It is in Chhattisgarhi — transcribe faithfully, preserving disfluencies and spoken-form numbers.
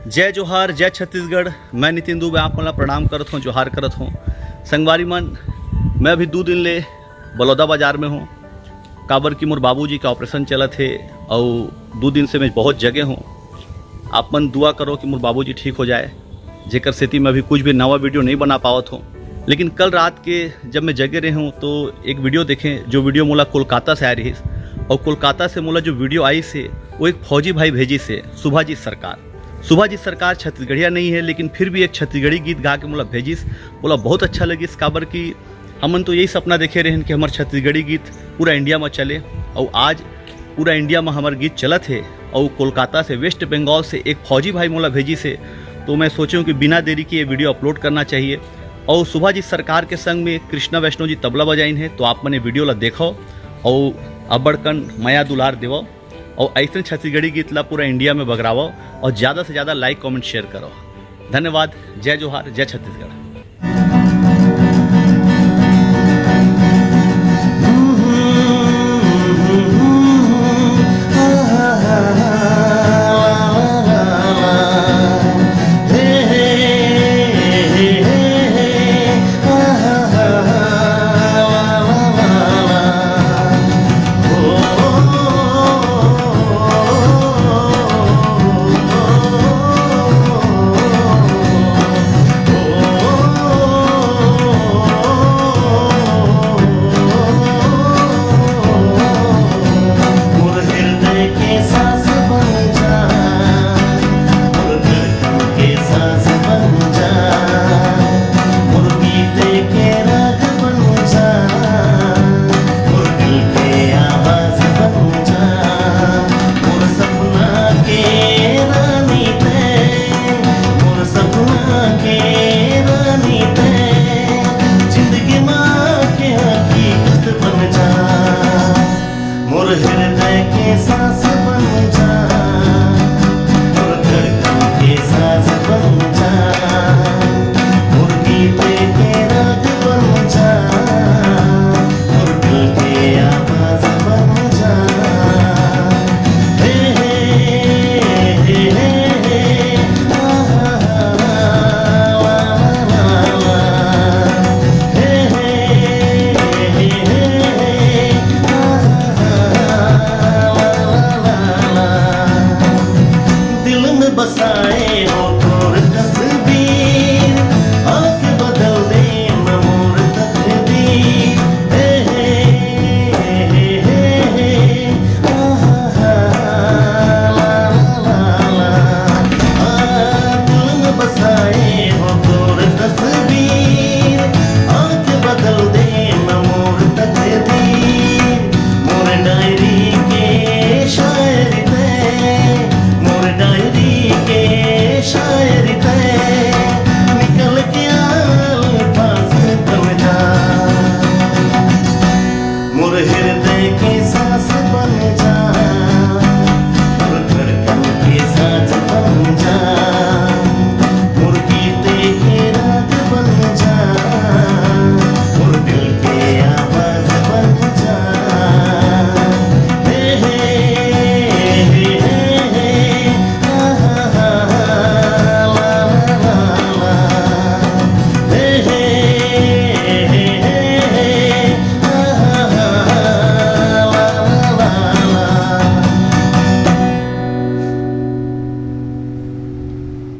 जय जोहार, जय छत्तीसगढ़। मैं नितिन दुबे आप मन ला प्रणाम करत हूँ, जोहार करत हूँ। संगवारी मन, मैं अभी दू दिन ले बलौदा बाजार में हूँ, काबर कि मोर बाबूजी का ऑपरेशन चलत हे, अउ दू दिन से मैं बहुत जगे हूँ। आप मन दुआ करो कि मोर बाबूजी ठीक हो जाए, जेकर सेती मैं अभी कुछ भी नवा वीडियो नहीं बना पावत हूँ। लेकिन कल रात के जब मैं जगे रहे हूँ, तो एक वीडियो देखें, जो वीडियो मोला कोलकाता से आए रहिस, और कोलकाता से मोला जो वीडियो आइस हे, वो एक फौजी भाई भेजिस हे, सुभाजीत सरकार। सुभाजीत सरकार छत्तीसगढ़िया नहीं है, लेकिन फिर भी एक छत्तीसगढ़ी गीत गा के मोला भेजिस। मोला बहुत अच्छा लगिस, काबर कि हमन तो यही सपना देखे रहेन कि हमर छत्तीसगढ़ी गीत पूरा इंडिया में चले, और आज पूरा इंडिया में हमर गीत चलत हे। और कोलकाता से, वेस्ट बंगाल से एक फौजी भाई मोला भेजिस हे, तो मैं सोचे हूँ कि बिना देरी के ये वीडियो अपलोड करना चाहिए। और सुभाजीत सरकार के संग में कृष्णा वैष्णव जी तबला बजाइन हे, तो आप मन ये वीडियो ला देखो और अब्बड़ कन मया दुलार देवो, और ऐसे छत्तीसगढ़ी गीत ला पूरा इंडिया में बगरावो, और ज़्यादा से ज़्यादा लाइक, कमेंट, शेयर करो। धन्यवाद। जय जोहार, जय छत्तीसगढ़। दिल में बसाए हो